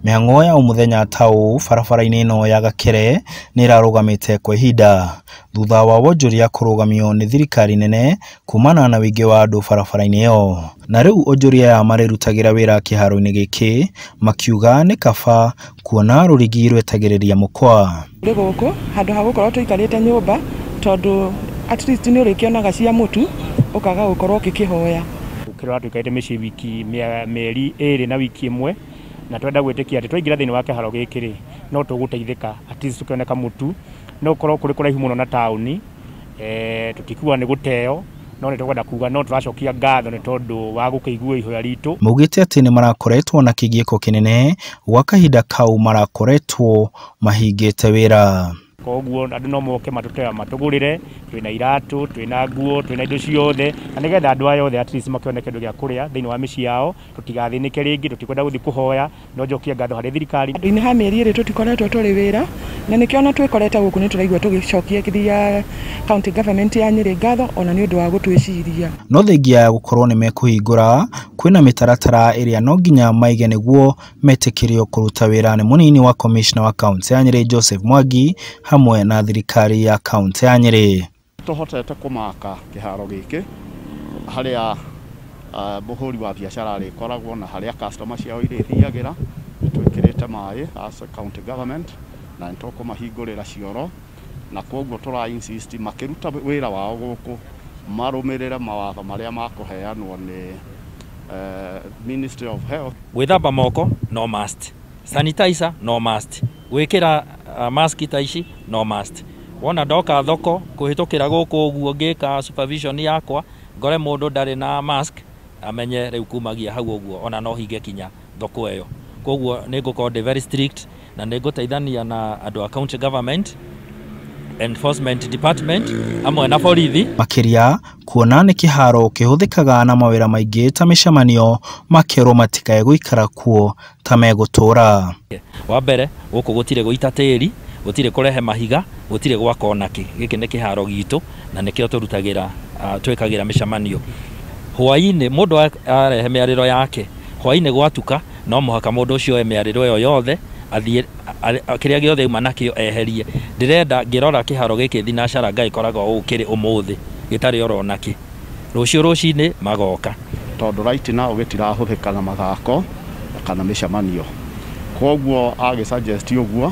Mĩhang'o ya o mũthenya ta ũũ barabara-inĩ ĩno ya Gakere nĩ ĩrarũgamĩte kwa ihinda thutha wa wonjoria kũrũgamio nĩ thirikari nene kumana na ũingĩ wa andũ barabara-inĩ ĩyo. Na rĩu onjoria aya marĩrutagĩra wĩra kĩharo-inĩ gĩkĩ makiuga nĩ kaba kuona rũrigi rwetagĩrĩria mũkwa. Rĩ gũkũ handũ ha gũkorwo tũikarĩte nyũmba tondũ at least nĩ ũrĩkĩonaga cia mũtu ũkaga gũkorwo ũkĩkĩhoya. Ũkĩrora tũikarĩte mĩciĩ wiki mĩeri 2 na wiki 1 na twenda gwĩtĩkia atĩ twaingĩra thĩinĩ wa kĩharo gĩkĩ rĩ no tũgũteithĩka at least tũkĩoneka mũtu no ũkorwo kũrĩ kũraihu mũno na taũni tũtikuga nĩ gũteo no nĩ tũkwenda kuga no tũracokia ngatho nĩ tondũ wa gũkĩigua ihoya ritũ. Maugĩte atĩ nĩ marakoretwo na kĩgiĩko kĩnene gwa kahinda kau marakoretwo mahingĩte wĩra. Koguo andũ no moke matũtewa matũgũrĩre, twĩna iratũ, twĩna nguo, twĩna indo ciothe na nĩgetha andũ aya othe at least makĩone kĩndũ gĩa kũrĩa thĩinĩ wa mĩciĩ yao, tũtigathĩnĩke rĩngĩ, tũtikwenda gũthiĩ kũhoya, no njokie ngatho harĩ thirikari. Andũ-inĩ ha mĩeri 2 tũtikoretwo tũrĩ wĩra na nĩkĩo ona twĩkorete gũkũ nĩ tũraigua tũgĩcokia county government ya Nyĩrĩ ngatho ona nĩ ũndũ wa gũtwĩciria. No thengia ya gũkorwo nĩ mekũhingũra kwĩna mĩtaratara ĩrĩa no nginya maige nĩguo metĩkĩrio kũruta wĩra nĩ mũnini wa commissioner wa county ya Nyĩrĩ Joseph Mwangi hamwe na thirikari ya county ya Nyĩrĩ. Tũhotete kũmaka kĩharo gĩkĩ harĩa mũhũri wa biacara arĩkoragwo na harĩa customer ciao irĩthiagĩra, nĩtwĩkĩrĩte maĩ as a county government na nĩtũkũmahingũrĩra cioro na koguo tũra insist makĩruta wĩra wao gũkũ marũmĩrĩre mawatho marĩa makũheanwo nĩ Ministry of Health. Gwĩthamba moko no must, sanitizer no must, gwĩkĩra mask ta ici no must. Wona ndoka thoko kũhĩtũkĩra gũkũ ũguo ngĩka supervision yakwa ngore mũndũ ndarĩ na mask amenye rĩu kumagia hau ũguo ona no hinge kinya thoko ĩyo. Koguo nĩ ngũkorwo ndĩ very strict na nĩ ngũteithania na andũ a county government enforcement department hamwe na borithi. Makĩria kuona nĩ kĩharo kĩhũthĩkaga na mawĩra maingĩ ta mĩcemanio makerwo matikae gũikara kuo ta megũtũra. Wa mbere gũkũ gũtirĩ gũita tĩri, gũtirĩ kũrehe mahiga, gũtirĩ gwaka onakĩ. Gĩkĩ nĩ kĩharo gitũ na nĩkĩo tũrutagĩra twĩkagĩra mĩcemanio. Hwaĩ-inĩ mũndũ arehe mĩarĩro yake, hwaĩ-inĩ gwatuka no mũhaka mũndũ ũcio oe mĩarĩro ĩyo yothe athiĩ kĩrĩa gĩothe auma nakĩo eherie. Ndĩrenda ngĩrora kĩharo gĩkĩ thinacara ngagĩkoragwo ũũ kĩrĩ ũmũthĩ gĩtarĩ oro nakĩ, rũciũ rũcinĩ magoka. Tondũ right now gĩtirahũthĩka na mathako kana mĩcemanio, koguo agĩ suggest ũguo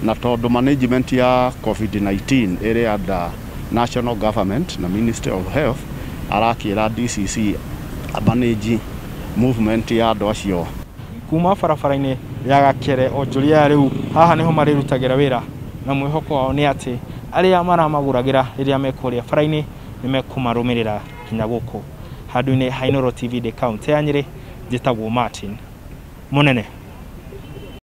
na tondũ management ya COVID-19 ĩrĩ under national government na Ministry of Health arakĩra DCC manage movement ya andũ acio. Kuma barabara-inĩ ya Gakere onjoria rĩu haha nĩho marĩrutagĩra wĩra na mwĩhoko wao nĩ atĩ arĩa maramagũragĩra rĩrĩa mekũrĩa bara-inĩ nĩ mekũmarũmĩrĩra kinya gũkũ. Handũ-inĩ ha Inooro TV ndĩ kaũntĩ ya Nyĩrĩ, njĩtagwo Martin Mũnene.